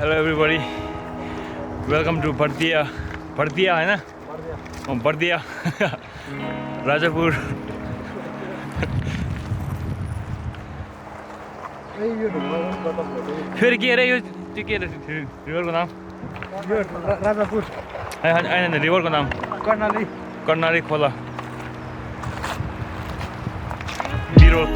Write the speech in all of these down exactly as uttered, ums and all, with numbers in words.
Hello everybody, welcome to Bardia. Bardia, है ना? Oh, Bardia. Rajapur. फिर के रहे यो, त्यो के रहे, रिभरको नाम? यो रा-, राजापुर। होइन, होइन, होइन, रिभरको नाम। कर्णाली। कर्णाली खोला। B-roll.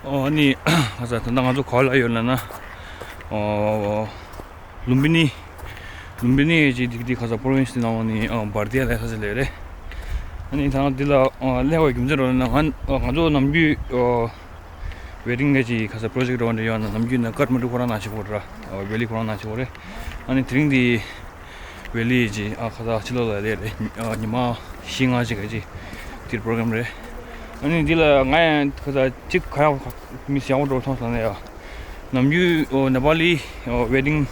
ཨོ་ནི་ང་ཚོ་ད་ལྟ་ང་ཚོ་ག་ལ་ཡོད་ལ་ན། ཨོ། ལུམ་བི་ནི། ལུམ་བི་ནི་ཅིག་འདི་འདི་ཁ་ས་པོ་རོ་ཝིན་སི་ནང་ནི་ཨ་བར་དི་ཡ་ལ་ཁ་ས་ལས་རེད། ཨ་ནི་ད་འདི་ལ་ཨ་སླེབས་པའི་རྒྱུ་མཚན་རོ་ན་ང་ང་ཚོ་ནམ་རྒྱུན་ཨ་ཝེ་ཌིང་ལ་ཅིག་ཁ་ས་པོ་རོ་ཇེག་རོ་འདྲ་ཡོད་ན་ནམ་རྒྱུན་ན་ཀར་མ་ཊུ་ཁོ་རང་ནང་བྱེད་དགོས་ར། ཨ་ཝེ་ལི་ཁོ་རང་ནང་བྱེད་དགོས་རེད། ཨ་ནི་དེ་རིང་འདི་ཝེ་ལི་ཅིག་ཨ་ཁ་ས་ཕྱི་ལོགས་ལ་སླེབས་རེད། ཨ་ཉི་མ་བཞི་ལྔ་ཅིག་ག་ཅིག་འདིར་པོ་རོ་གྷ་རམ་རེད། ཨ་ནི་འདི་ལ་ང་ཡང་ཁ་ས་ཅིག་ག་ཡག་མི་ཡག་པོ་འགྲོ་མཐོང་སོང་ན་ཡ། ནམ་རྒྱུན་ཨོ་ནེ་པ་ལི་ཨོ་ཝེ་ཌིང་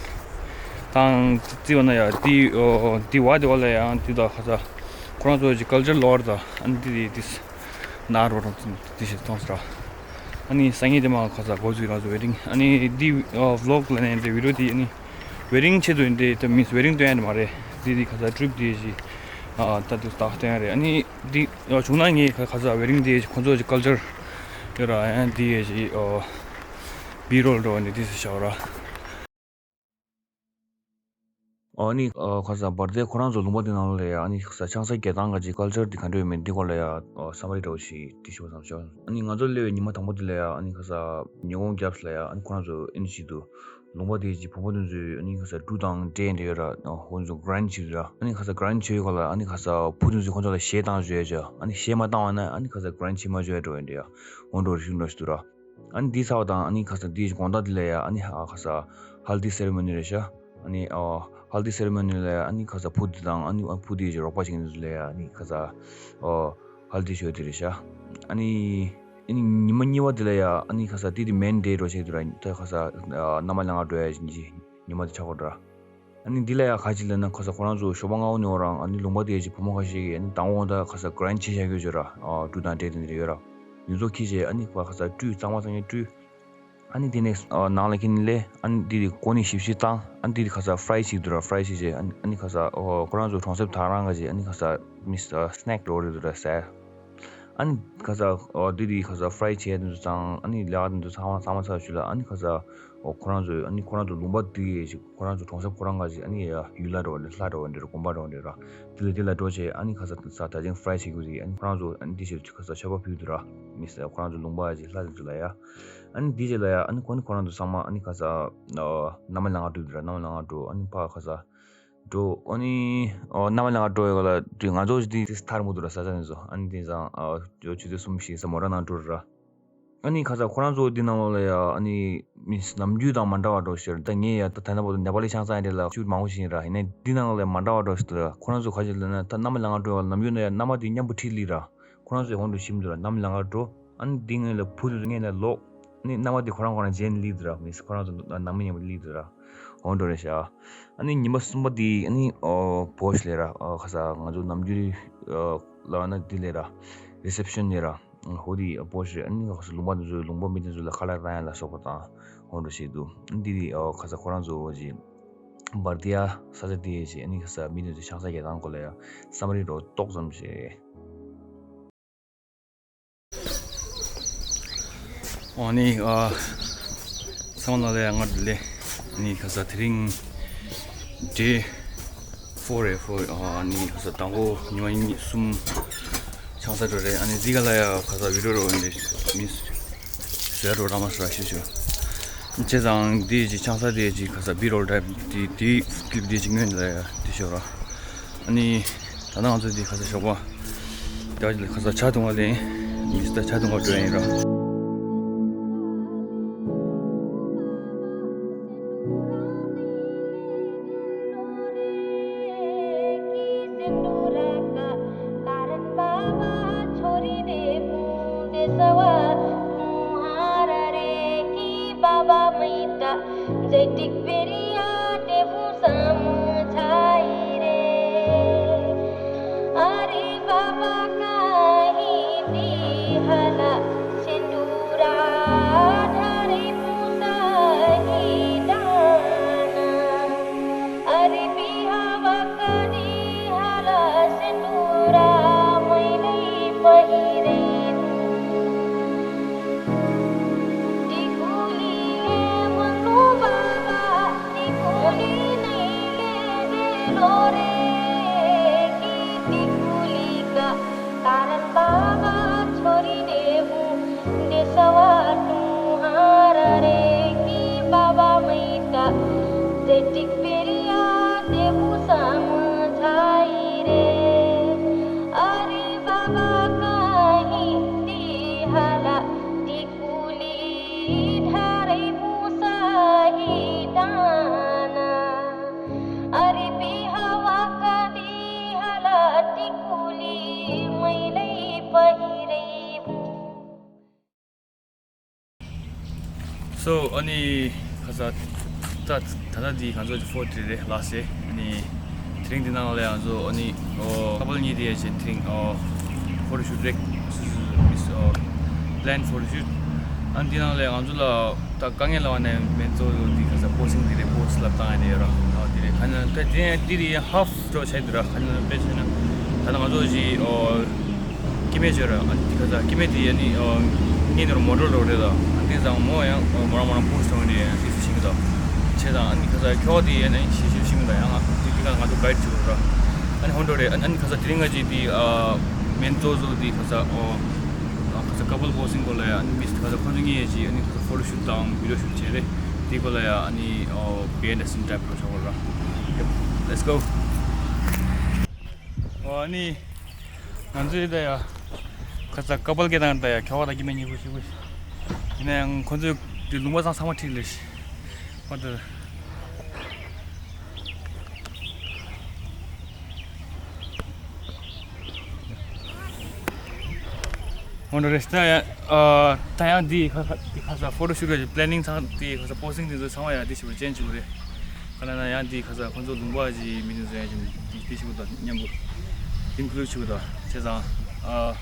དང་བརྩི་བ་ན་ཡ་འདི་ཨོ་འདི་བ་འདི་བ་ལ་ཡང་འདི་དང་ཁ་ས་ཁོ་རང་ཚོ་གི་ཀལ་ཅར་ལོར་དང་ཨ་ནི་འདི་འདི་འདི་ན་རོ་རང་འདི་ཞིག་མཐོང་སོང་ར། ཨ་ནི་སང་ཉིན་དེ་མ་ཁ་ས་འགོ་འཛུགས་རང་ཚོ་ཝེ་ཌིང་ཨ་ནི་འདི་ཨོ་ཝི་ལོག་ལ་ནས་འདི་བི་ཌིའོ་འདི་ཨ་ནི་ཝེ་ཌིང་ཆེད་དུ་འདི་ད་མིས་ཝེ་ཌིང་སྟོན་ཡ་འདི་མ་རེད། འདི་འདི་ཁ་ས་ཊི་རིབ་འདི་ཞིག་ཨ་ད་འདི་ད་སྟོན་ཡ་རེད། ཨ་ནི་འདི་ཨོ་བྱུང་ན་ངས་ཁ་ཁ་ས་ཝེ་ཌིང་འདི་ཁོ་ཚོ་གི་ཀལ་ཅར་ཡོད་ར། ཨ་འདི་ཡ་ཞིག་ཨོ། བི་རོལ་འགྲོ་བ་ནི་དེ་སུ་ཤར་ར། ཨ་ནི་ཨ་ཁ་ས་བར་དེ་ཁོ་རང་ཚོ་ལུང་པ་དེ་ནང་ལ་ཡ་ཨ་ནི་ཁ་ས་ཆང་ས་རྒྱག་སྟངས་ག་ཅིག་ཀལ་ཅར་དེ་ག་འདྲ་ཡོད་མེད་འདི་སྐོར་ལ་ཡ་ཨ་བསམ་པ་རེ་འདྲ་བོ་ཞིག་དེ་ཞུ་བ་བསམ་བྱུང་། ཨ་ནི་ང་ཚོ་སླེབས་པའི་ཉི་མ་དང་པོ་དེ་ལ་ཡ་ཨ་ནི་ཁ་ས་ཉི་ཧོང་རྒྱབ་ལ་ཡ་ཨ་ནི་ཁོ་རང་ཚོ་ཨ་ནི་ཞིག་ཏུ་ལུང་པ་དེ་ཅིག་བོད་པ་དེ་ཚོས་ཨ་ནི་ཁ་ས་འབྲུ་དང་འབྲས་འདྲ་ཡོད་ར། ཨ་ཁོ་ཚོ་གྷ་རན་ཊི་བྱེད་ར། ཨ་ནི་ཁ་ས་གྷ་རན་ཊི་བྱེད་ཡོད་ག་ལ་ཨ་ནི་ཁ་ས་བུ་དེ་ཚོས་ཁོ་ཚོ་ལ་གཞས་བཏང་བཅུག་ཡ་ཅིག་ཨ་ནི་གཞས་མ་བཏང་བ་ན་ཨ་ནི་ཁ་ས་གྷ་རན་ཊི་མ་བཅུག་ཡ་འགྲོ་ཡ་འདྲ་ཡ་འོ་འགྲོ་རིགས་འགྲོ་ཞིག་འདུག་ར། ཨ་ནི་འདི་ཚར་བ་དང་ཨ་ནི་ཁ་ས་འདིའི་དགོང་དག་འདི་ལ་ཡ་ཨ་ནི་ཨ་ཁ་ས་ཧལ་དི་སེ་རི་མོ་ནི་རེད་ཤག་ཨ་ནི་ཨ་ཧལ་དི་སེ་རི་མོ་ནི་ལ་ཡ་ཨ་ནི་ཁ་ས་བུ་འདི་དང་ཨ་ནི་ཨ་བུ་འདི་ཡི་རོགས་པ་བྱེད་མཁན་འདི་ལ་ཡ་ཨ་ནི་ཁ་ས་ཨ་ཧལ་དི་ཞུ་འདི་རེད་ཤག་ཨ་ནི་ཨ་ནི་ཉི་མ་གཉིས་པ་འདི་ལ་ཡ་ཨ་ནི་ཁ་ས་འདི་འདི་མེན་ཌེ་འགྲོ་བྱེད་འདི་ར། ད་ཁ་ས་ཨ་མནའ་མ་ལེན་ག་འགྲོ་ཡ་ཉི་མ་འདི་ཆགས་གོ་འདྲ། ཨ་ནི་འདི་ལ་ཡ་ག་ཅི་ལབ་ན་ཁ་ས་ཁོ་རང་ཚོ་ཞོགས་པ་སྔ་པོ་ནས་འོ་རང་ཨ་ནི་ལུང་པ་དེ་ཡ་ཅིག་བུ་མོ་ཁ་ཤས་ཀྱིས་ཨ་ནི་དང་པོ་ད་ཁ་ས་གྷ་རན་ཌི་བྱས་བཞག་ཡོད་ཅོ་ར། ཨ་འབྲུ་དང་འབྲས་དེ་འདྲ་ཡོད་ར། དེ་ཚོ་ཁྱེར་བྱས་ཨ་ནི་ཁ་ས་བཀྲུས་གཙང་མ་གཙང་རྐྱང་བཀྲུས། ཨ་ནི་དེ་ནས་ཨ་ནང་ལ་ཁྱེར་ནས་སླེབས། ཨ་ནི་དེ་དེ་ཀོ་ནི་ཞིབ་ཞིབ་བཏང་། ཨ་ནི་དེ་དེ་ཁ་ས་ཕ་རའི་བྱེད་ཀྱི་འདུག་ར། ཕ་རའི་བྱས་བྱས་ཨ་ནི་ཨ་ནི་ཁ་ས་ཨོ་ཁོ་རང་ཚོ་གྲོང་གསེབ་དེ་རང་ག་ཅིག་ཨ་ནི་ཁ་ས་མི་ཨ་སི་ནེག་འདྲ་བོ་རེད་འདུག་ར་ཟེར། ཨ་ནི་ཁ་ས་ཨོ་དེ་དེ་ཁ་ས་ཕ་རའི་བྱས་དེ་ཚོ་ཚང་ཨ་ནི་ལས་ཀ་དེ་ཚོ་ཚང་མ་ཚང་མ་ཚར་ཞུ་ལ། ཨ་ནི་ཁ་ས་ཨོ་ཁོ་རང་ཚོ་ཨ་ནི་ཁོ་རང་ཚོ་ལུང་པ་དེ་ཡ་ཅིག་ཁོ་རང་ཚོ་གྲོང་གསེབ་ཁོ་རང་ག་ཅིག་ཨ་ནི་ཡ་ཡུལ་ལྷ་འདྲ་བོ་རེད། ལྷ་འདྲ་བོ་འདྲ་ར། དགོན་པ་འདྲ་བོ་འདྲ་ར། དེ་ལ་དེ་ལ་འགྲོ་བྱས་ཨ་ནི་ཁ་ས་ས་ད་ཐེངས་ཕ་རའི་བྱེད་དགོས་རེད། ཨ་ནི་ཁོ་རང་ཚོ་ཨ་ནི་དེ་བྱས་ཁ་ས་མཆོད་པ་ཕུལ་འདུག་ར། མི་ས་ཁོ་རང་ཚོ་ལུང་པ་ཡ་ཅིག་ལྷ་དེ་ཚོ་ལ་ཡ། ཨ་ནི་དེ་རྗེས་ལ་ཡ་ཨ་ནི་ཁོ་ནི་ཁོ་རང་ཚོ་ཚང་མ་ཨ་ནི་ཁ་ས་ཨ་ནམ་མཁའི་ལམ་ཁ་འགྲོ་འདུག་ར། ཨ་ནམ་མཁའི་ལམ་ཁ་འགྲོ། ཨ་ནི་ཕ་ཁ་ས་འགྲོ། ཨ་ནི་ཨ་ནམ་མཁའི་ལམ་ཁ་འགྲོ་ཡ་ག་ལ་དེ་ང་ཚོ་དེ་ཐར་མོ་འདུག་ར། ས་ཆ་དེ་ཚོ་ཨ་ནི་དེང་སང་ཨ་ཆུ་ཚོད་གསུམ་བཞི་ས་མོ་ཊ་ནང་འགྲོ་ར། ཨ་ནི་ཁ་ས་ཁོ་རང་ཚོ་འདི་ནང་ལོགས་ལ་ཡ་ཨ་ནི་མི་ནམ་རྒྱུན་དང་མ་འདྲ་བ་འགྲོ་ཤེར། ད་ངས་ཡ་ད་ད་ལྟ་བར་དུ་ནེ་པ་ལི་ཆང་ས་ཡ་འདྲ་ལ་ཤུགས་མང་པོ་ཞིག་ཡིན་ར། ཡིན་ནའི་འདི་ནང་ལོགས་ལ་མ་འདྲ་བ་འགྲོ་ཤེར། ད་ཁོ་རང་ཚོ་ཁ་ཤས་ལ་ན་ད་ནམ་མཁའི་ལམ་ཁ་འགྲོ་བ་ནམ་རྒྱུན་ན་ཡ་ནམ་མཁའ་དེ་མཉམ་པོ་འཁྲིད་ལི་ར། ཁོ་རང་ཚོས་ཧོན་འགྲོ་ཞིམ་འདུག་ར། ནམ་མཁའི་ལམ་ཁ་འགྲོ། ཨ་ནི་འདི་ངས་ལ་བུ་དེ་ཚོ་ངས་ལ་ལོག་ཨ་ནི་ནམ་མཁའ་དེ་ཁོ་རང་ཁོ་རང་བྱས་ནས་ལི་འདུག་ར། མི་ཁོ་རང་ཚོ་ནམ་མཁའི་མཉམ་པོ་ལི་འདུག་ར། ཧོན་འགྲོ་རེད་ཤག་ཨ་ནི་ཉི་མ་གསུམ་པ་དེ་ཨ་ནི་ཨོ་བོ་ཤི་ལས་ར། ཨོ་ཁ་ས་ང་ཚོ་ནམ་རྒྱུན་ཨོ་ལ་ན་དེ་ལས་ར། རི་སེབ་ཤན་ལས་ར། ཧོ་དེ་བོ་ཤི་རེད། ཨ་ནི་ཁ་ས་ལུང་པ་དེ་ཚོ་ལུང་པ་མི་དེ་ཚོ་ལ་ཁ་ལག་བཏང་ཡ་ལ་སོགས་པ་དང་ཧོན་འགྲོ་བྱེད་འདུག་ཨ་ནི་དེ་དེ་ཨོ་ཁ་ས་ཁོ་རང་ཚོ་ཅིག་བར་དེ་ཡ་ས་ཆ་དེ་ཡ་ཅིག་ཨ་ནི་ཁ་ས་མི་དེ་ཚོ་ཆང་ས་རྒྱག་སྟངས་སྐོར་ལ་ཡ་བསམ་རིག་རོ་ཏོག་ཙམ་བྱས། ཨ་ནི་ཨ་ཚང་མ་ལ་ཡ་ང་ལེ། ཨ་ནི་ཁ་ས་དེ་རིང་ཌེ་ཕོར་རེད། ཕོར། ཨ་ནི་ཁ་ས་དང་པོ་ཉི་མ་གཉིས་གསུམ་ཆང་ས་འགྲོ་རེད། ཨ་ནི་འདི་ག་ལ་ཡ་ཁ་ས་བི་ཌིའོ་རོ་འདི་མི་བཟོས་རོ་ར་མ་ས་ར་ཤི་ཤོ། བྱས་ཙང་འདི་ཅི་ཆང་ས་དེ་ཅི་ཁ་ས་བི་རོལ་ཌའིབ་དེ་དེ་ཀླིབ་དེ་ཅི་སྔོན་ལ་ཡ་དེ་ཤོ་ར། ཨ་ནི། ད་ནང་ཚོ་འདི་ཁ་ས་ཞོགས་པ། ད་ཁ་ས་ཇ་འཐུང་བ་ལེན། མི་ས་ཇ་འཐུང་བ་འགྲོ་ཡིན་ར། अरे बाबा कहीं दिहला सिंदूरा ढारे मुसही दाना। अरे बिहावा करी हला सिंदूरा मैले पहिरे। टिकुलीले मन्नु बाबा, टिकुली नैले देलो रे, कि टिकुलीका कारण बाबा छोरी देहु देशवा तुम्हारा रे, कि बाबा मैता जेटिक बेरिया देहु समझाई रे। अरे बाबा कहीं दिहला टिकुली ढारे मुसही दाना। अरे बिहावा कदी हला टिकुली मैले पहिरे हूँ। So, ཨ་ནི་ཁ་ས་ད་ད་ད་འདི་ང་ཚོ་ཕོར་ཐི་རེད་ལ་སེ། ཨ་ནི་དེ་རིང་འདི་ནང་ལ་ང་ཚོ་ཨ་ནི་ཨོ་ཁ་པལ་གཉིས་དེ་ཡ་ཆེ་དེ་རིང་ཨོ་ཕོ་ཊོ་ཤུ་ཊི་རེད། སུ་སུ་མི་སི་ཨོ་པི་ལེན་ཕོ་ཊོ་ཤུ་ཊི། ཨ་ནི་འདི་ནང་ལ་ང་ཚོ་ལ་ད་དཀའ་ངལ་ལ་བ་ནས་མེད་ཚོ་འདི་ཁ་ས་པོ་སིང་འདི་རེད། པོ་སི་ལ་བཏང་ཡ་དེ་ཡོད་ར། ཨ་འདི་རེད། ཁ་ན་ད་དེ་འདི་རེད་ཧ་ཧྥ་འགྲོ་བྱས་འདུག་ར། ཁ་ན་དཔེ་བྱས་ན་ད་ནང་ང་ཚོ་ཞིག་ཨོ་སྐྱེ་དམན་བྱོས་ར། ཨ་ནི་དེ་ག་ས་སྐྱེ་དམན་དེ་ཨ་ནི་ཨོ་ངེད་ནོར་མོ་ཊོར་རོ་རེད་ལ། ཨ་དེ་ཙང་མོ་ཡང་ཨོ་མོ་རང་མོ་རང་པོ་སི་ཐོང་རེད། ཨ་དེ་ཚོ་ཤིང་གི་ད་བྱས་ཙང་ཨ་ནི་ག་ས་ཁྱོ་དེ་ཨ་ནི་ཤི་ཤི་ཤིང་གི་ད་ཡང་ཨ་དེ་དེ་ག་ང་ཚོ་གའིཌ་བྱོས་ར། ཨ་ནི་ཧོན་འགྲོ་རེད། ཨ་ནི་ག་ས་དེ་རིང་ང་ཅི་དེ་ཨ་མེན་ཙོ་ཙོ་དེ་ག་ས་ཨོ་ག་ས་ཁ་པལ་པོ་སིང་སྐོར་ལ་ཡ་ཨ་ནི་མི་སི་ག་ས་ཁོང་ཚོ་གཉིས་ཡ་ཅི་ཨ་ནི་ག་ས་ཕོ་ཊོ་ཤུ་ཊི་དང་བི་ཌིའོ་ཤུ་ཊི་བྱས་རེད། དེ་སྐོར་ལ་ཡ་ཨ་ནི་ཨོ་བི་ཧའིན་ཌི་ཛ་སིན་ཊའིབ་རོ་ཆོག་ར། Let's go. ཨོ་ཨ་ནི། ང་ཚོའི་ད་ཡ། ཁ་ས་ཁ་པལ་སྐད་བཏང་ད་ཡ་ཁྱོ་ག་དང་སྐྱེ་དམན་གཉིས་པོ་ཞིག་པོ་ཞིག་ཡིན་ན་ཡང་ཁོ་ཚོས་དེ་ལུང་པ་ཚང་ཚང་མ་ཁྲིད་ལེ་ཞིག་ཨོ་ད། ཨོ་ད་རེས་ད་ཡ། ཨ་ད་ཡང་འདི་ཁ་ཁ་འདི་ཁ་ས་ཕོ་ཊོ་ཤུ་ཊི་གི་པི་ལེ་ནིང་ཚང་འདི་ཁ་ས་པོ་སིང་འདི་ཚོ་ཚང་མ་ཡ་འདི་ཞིག་པོ་ཅན་ཞིག་པོ་རེད། ག་ན་ན་ཡང་འདི་ཁ་ས་ཁོང་ཚོ་ལུང་པ་ཅིག་མི་ནི་ཟེར་ཡང་ཅིག་འདི་འདི་ཞིག་དང་མཉམ་པོ་ཨིན་ཀུ་ལུཌ་ཞིག་དང་བྱས་ཙང་ཨ་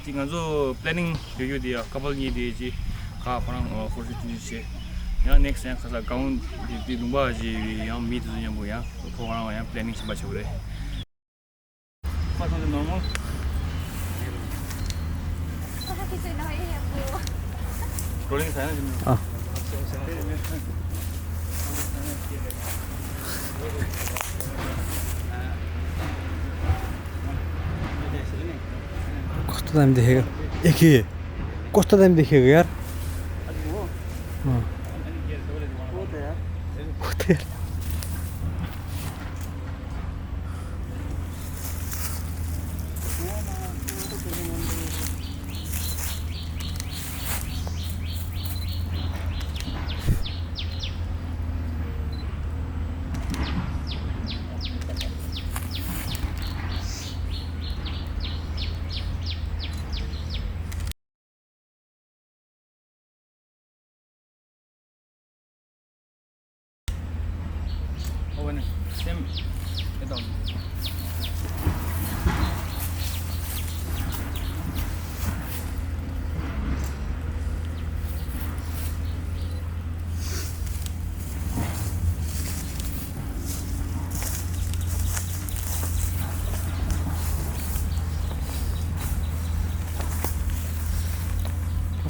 འདི་ང་ཚོ་པི་ལེ་ནིང་ཡོད་ཡོད་དེ་ཡ་ཀ་པལ་གཉིས་དེ་ཅིག་ག་ཁོ་རང་ཧོར་ཤུ་ཅུང་ཅུང་བྱས། ཡང་ནེག་སི་ཡང་ཁ་ས་གའོན་འདི་འདི་ལུང་པ་ཅིག་ཡང་མི་དེ་ཚོ་མཉམ་པོ་ཡང་ཁོ་རང་ཡང་པི་ལེ་ནིང་བྱེད་པ་བྱེད་པ་རེད། First on the normal. Rolling sign. ཨ། ཀོ་སྟ་དམ་དེ་ཧེ་ཨེ་ཁེ། ཀོ་སྟ་དམ་དེ་ཧེ་ཡར། ཨ། ཀོ་སྟ་ཡར།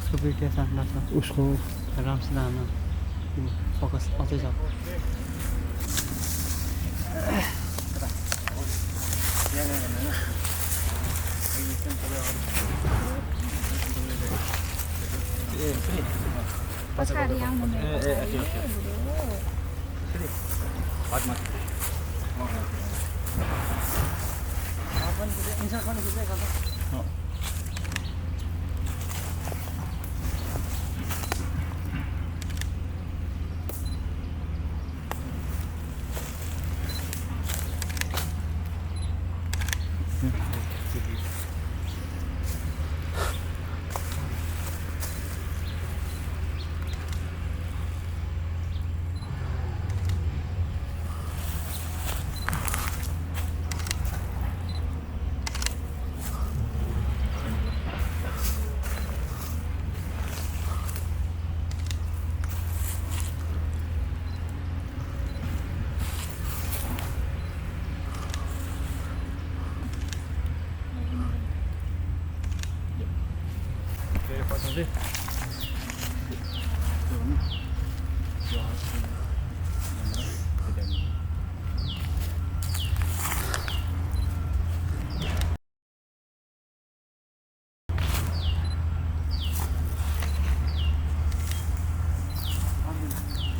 उसको भी कैसा अंदाज था? उसको आराम से लाना। फोकस आते जाओ।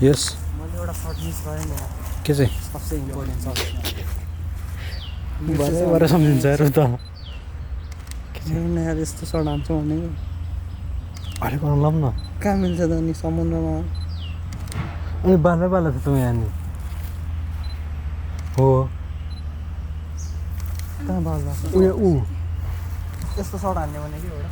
यस। मैले एउटा सर्ट मिस गरेँ नि यार। के चाहिँ? सबसे इम्पोर्टेन्ट सर्ट। बारे बारे सम्झिन्छ यार त। के चाहिँ? होइन यार, यस्तो सर्ट हान्छ भने। अलिक अनलाम न। कहाँ मिल्छ त अनि समुद्रमा? अनि बाल्ने बाल्ला त तपाईँ अनि। हो। कहाँ बाल्ला? ऊ, ऊ। यस्तो सर्ट हान्ने भने कि एउटा।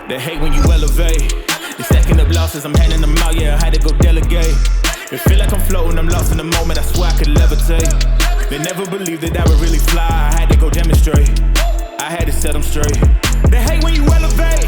They hate when you elevate. They stacking up losses, I'm handing them out, yeah, I had to go delegate. It feel like I'm floating, I'm lost in the moment, I swear I could levitate. They never believed that I would really fly, I had to go demonstrate. I had to set them straight. They hate when you elevate.